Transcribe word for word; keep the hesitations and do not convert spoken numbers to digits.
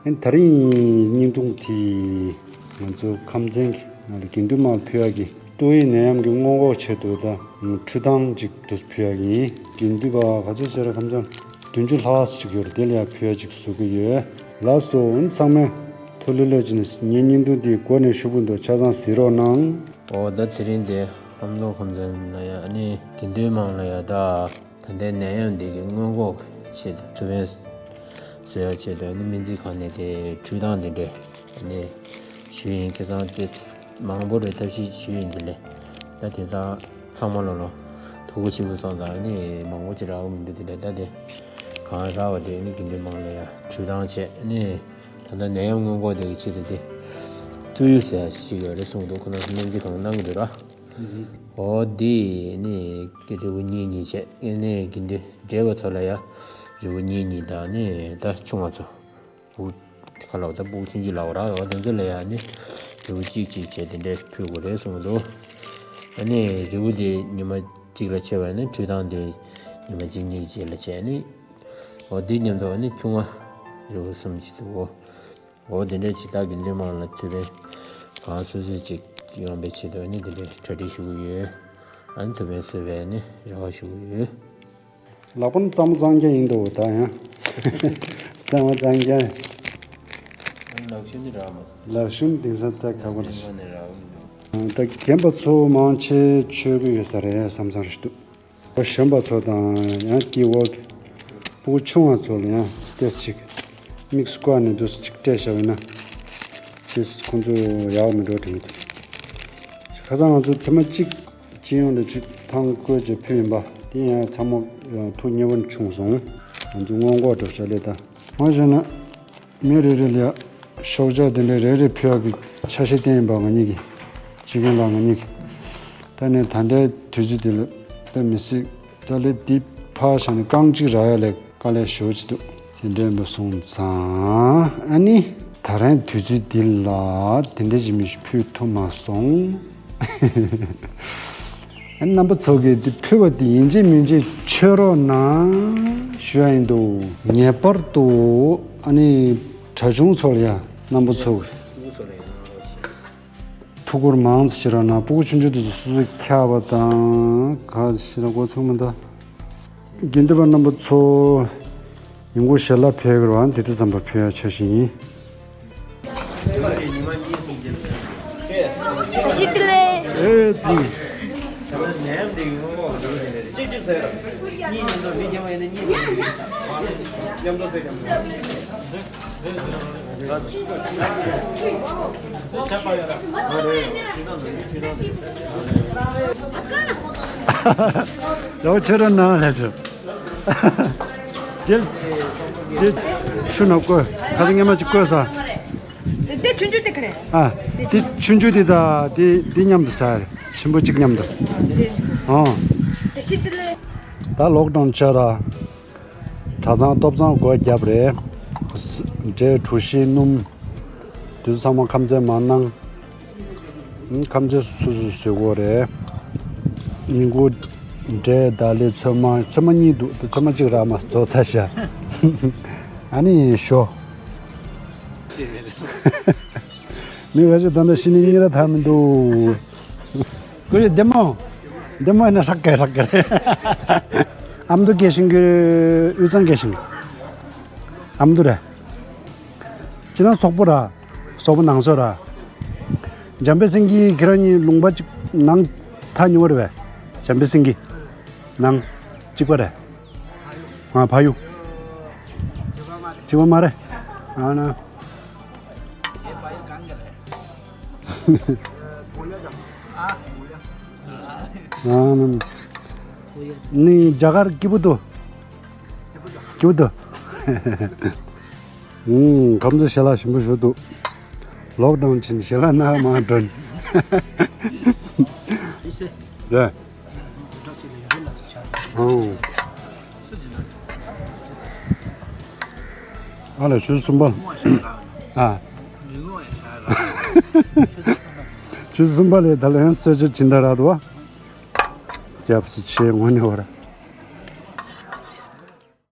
ད་རིང་བརྙན་ཐུང་དེ་ང་ཚོ་ཁམས་ཚན་གྱི་ནང་ལ་དགེ་འདུན་དམངས་ཕུལ་ཡག་གི་ཏོག་དབྱིབས་ནད་ཡམས་ཀྱི་སྔོན་འགོག་ཆེད་དུ་ད་འཕྲུལ་ཐང་ཅིག་ཏུ་ཕུལ་ཡག་ཡིན། དགེ་འདུན་པ་ག་ཚོད་ཟེར་ར་ཁམས་ཚན་བདུན་ཅུ་ལྷག་ཅིག་ཡོད་རེད། དེ་ལ་ཡང་ཕུལ་ཡག་ཅིག་བཟོ་གི་ཡོད། ལགས་སོ། འོན་ཚང་མས་ཐུགས་ལྷོད་ལྷོད་བྱས་ནས་ངའི་བརྙན་ཐུང་འདི་འགོ་ནས་གཞུག་བར་དུ་ཆ་ཚང་གཟིགས་རོགས་གནང་། ཨོ་ད་དེ་རིང་དེ་ཨ་མདོ་ཁམས་ཚན་ལ་ཡ་ཨ་ནི་དགེ་འདུན་དམངས་ལ་ཡ་ད། ད་ལྟའི་ནད་ཡམས་འདི་གི་སྔོན་འགོག་གི་ཆེད་དུ་ཐུགས་ཕན་གསོས་ཡག་ཆེད་དུ་ནི་སྨན་རྩིས་ཁང་ནས་དེ་འཕྲུལ་ཐང་དེ་འདྲས་ནས་ཞུས་ཡིན། ཁ་སང་དེ་མང་པོ་རེ་ཐབས་ཤེས་ཞུས་ཡིན། དེ་ལས་ད་དེང་སང་ཚང་མ་ལོ་ལོ་ཐུགས་ཁུར་ཆེ་པོ་སོང་ཙང་ནི་མང་པོ་ཅིག་རག་གི་མི་འདུག་དེ་འདྲས་ད་དེ་གང་རག་པ་དེ་ནི་དགེ་འདུན་དམངས་ལ་ཡ་འཕྲུལ་ཐང་བྱས་ནས་ད་ལྟ་ནད་ཡམས་སྔོན་འགོག་དེ་གི་ཆེད་དུ་དེ་བཙུགས་ཡོད་ཟེར་ཞིག་ཡོད་རེད་གསུངས་འདུག་ཁོ་ན་སྨན་རྩིས་ཁང་གནང་གི་འདུག་ར། ཨོ་དེ་ནི་རི་བོ་གཉིས་གཉིས་བྱས་ནས་དགེ་འདུན་བགྲེས་པ་ཚོ་ལ་ཡ་རི་བོ་གཉིས་གཉིས་དང་ནི་ད་ཆུང་བ་ཚོ་བུ་ཁ་ལོ་ད་བུ་ཆུང་ཆུང་ལ་འོ་ར་འོ་དེ་ཚོ་ལ་ཡ་ནི་རི་བོ་གཅིག་གཅིག་བྱས་དེ་འདྲས་ཕུལ་དགོས་རེད་གསུངས་འདུག་ཨ་ནི་རི་བོ་དེ་ཉི་མ་གཅིག་ལ་ཕྱེ་བ་ནི་འཕྲུལ་ཐང་དེ་ཉི་མ་གཅིག་གཉིས་རྗེས་ལ་བྱས་ནི་འོ་དེ་མཉམ་དུ་ཨ་ནི་ཆུང་བ་རི་བོ་གསུམ་བྱས་འདུག་འོ། འོ་དེ་འདྲའི་ཇི་ལྟར་དགེ་འདུན་དམངས་ལ་ཐུགས་ཕན་གང་སོ་སོས་ཅིག་ཡོང་པའི་ཆེད་དུ་ནི་དེ་འདྲའི་གྲ་སྒྲིག་ཞུ་གི་ཡོད། ཨ་ནི་ཐུགས་ཕན་གསོས་པའི་ནི་རེ་བ་ཞུ་གི་ཡོད། ལག་པ་ནི་གཙང་མ་གཙང་རྐྱང་ཡིན་འདུག་ད་ཡང་། གཙང་མ་གཙང་རྐྱང་། ལག་ཤུབས་ནི་རག་མ་སོང་། ལག་ཤུབས་ནི་དེང་སང་ད་ག་པར། ལག་ཤུབས་ནི་རག་མི་འདུག་ད་རྒན་པ་ཚོ་མང་ཆེ་མཆོད་ཀྱི་ཡོད་ས་རེད་བསམ་བསམ་རེད་འདུག་གཞོན་པ་ཚོ་དང་ཡང་སྐྱེ་བོ་སྤུ་གུ་ཆུང་བ་ཚོ་ལ་ཡང་ཏོག་ཙམ་ཅིག་དམིགས་སུ་བཀར་ནས་ཏོག་ཙམ་ཅིག་སྤྲད་བཞག་པ་ཡིན་ན་ཏོག་ཙམ་ཁོང་ཚོ་ཡག་མི་འགྲོ་དྲན་གྱི་འདུག་ཁ་སང་ང་ཚོ་ཐེངས་མ་གཅིག་སྤྱི་ཡོངས་ལ་ཅིག་ཐང་བཀོལ་བྱས་ཕུལ་ཡིན་པ་དེ་ཡང་ཚང་མ་ཐུགས་མཉེས་པོ་བྱུང་སོང་། ང་ཚོ་སྔོན་འགོག་འགྲོ་བྱ་ལས་དང་། ང་བྱས་ན། མི་རེ་རེ་ལ་ཤོག་བྱང་དེ་འདྲ་རེ་རེ་ཕུལ་ཡག་གི་འཆར་གཞི་བཏིང་ཡིན་པ་ང་གཉིས་ཀྱིས། སྤྱི་རྒན་ལགས་ང་གཉིས་ཀྱིས། ད་ནི་ད་ལྟའི་དུས་ཚོད་འདི་ལ་དཔེ་མི་སྲིད། ད་ལས་འདི་ཕར་བཞག་ནས་རྐང་གཅིག་རག་ཡག་ལས་དཀའ་ལས་ཞེ་པོ་ཅིག་འདུག་དེ་འདྲ་ཡིན་པ་སོང་ཙང་ཨ་ནི་ད་རན་དུས་ཚོད་འདི་ལ་དེ་འདྲ་ཞིག་མི་ཞིག་ཕུལ་ཐུབ་མ་སོང་། རྣམ་པ་ཚོ་གིས་འདི་ཕུལ་བ་འདི་ཡིན་གཅིག་མིན་གཅིག་མཆོད་རོགས་གནང་ཞུ་ཡ་ཡིན་འདུག་ངེས་པར་དུ་ཨ་ནི་གྲྭ་ཆུང་ཚོ་ལ་ཡ་རྣམ་པ་ཚོ་གིས་ཐུགས་ཁུར་མང་ཙམ་བྱེད་རོགས་གནང་། སྤུ་གུ་ཆུང་ཆུང་དེ་ཚོ་སོ་སོས་འཁྱེར་བ་དང་ག་ཞིག་ལ་འགོ་ཚུགས་མི་འདུག་དགེ་འདུན་པ་རྣམ་པ་ཚོ། ཡིན་གོ་ཞལ་ལག་ཕེབས་དགོས་རེད་བ། དེ་དུས་ཙམ་པ་ཕེབས་ཡ་འཆར་གཞི་ཡིན། ཞིག་ལས། ཨེ་ཙི། ཡོ་ཆེ་ར་ན་ལས་ཆོ། ཅེ། ཅེ། ཆུ་ནང་བསྐོལ། ཁ་སང་ངས་མ་ཅིག་བསྐོལ་ས། དེ་ཆུང་ཆུང་དེ་ག་རེ། ཨ། དེ་ཆུང་ཆུང་དེ་དང་དེ་དེ་མཉམ་དུ་ཟ་རེད། ཆེན་པོ་གཅིག་མཉམ་དུ། ཨོ། དེ་ཤི་དེ་ལས། ད་ལོག་ཌའོན་ཆགས་ར། གྲྭ་ཚང་སྟོབས་གཙང་སྒོ་བརྒྱབ་རེད། འབྲས་གྲོ་ཞིབ་སྣུམ། དུས་ཚོད་ཚང་མ་ཁམས་ཚན་མར་གནང་། ཁམས་ཚན་སོ་སོས་བཟོས་དགོས་རེད། ཉིན་གུང་འབྲས་དང་ལས་ཚོད་མ་ཚོད་མ་གཉིས་འདུག་ཚོད་མ་གཅིག་རག་མ་རྫོགས་ཚར་ཤག་ཨ་ནི་ཞོ། མི་འགའ་ཤས་ད་ལྟ་ཤི་ནས་གཉིད་ར་ཐར་མི་འདུག་ཀུ་ཤུ་བདེ་མོ། བདེ་མོ་ཡིན་ན་ཧྲག་གེ་ཧྲག་གེ་རེད། ཨ་མདོ་སྐད་ཤེས་གི། དབུས་གཙང་སྐད་ཤེས་གི། ཨ་མདོ་རེད། ཅི་ན་སོག་པོ་ར། སོག་པོ་ནང་སོ་ར། འཇམ་དཔལ་སེང་གེ་ཁྱེད་རང་གཉིས་ལུང་པ་གཅིག་ནང་ཐག་ཉེ་བོ་རེད་པས། འཇམ་དཔལ་སེང་གེ་ནང་གཅིག་པ་རེད། ང་ཕ་ཡུལ་གཅིག་པ་མ་རེད། ཨ་ན། ཨ་ན། ནི་རྒྱ་གར་སྐྱིད་པོ་འདུག་སྐྱིད་པོ་འདུག་ཨུམ། ཁམས་ཚན་ཞལ་ལག་ཞིམ་པོ་ཞུ་འདུག་ལོག་ཌའོན་ཕྱིན་ཞལ་ལག་སྣ་མང་འདྲ། རེད། ཨང་། ཨ་ལ་ཆུ་གསུམ་པ། ཨ། ཆུ་གསུམ་པ་ལས་ད་ལན་གསོལ་ཇ་སྦྱིན་བདག་རག་འདུག་བ། སྐྱབས་སུ་མཆི། དངོས་གནས་བོར།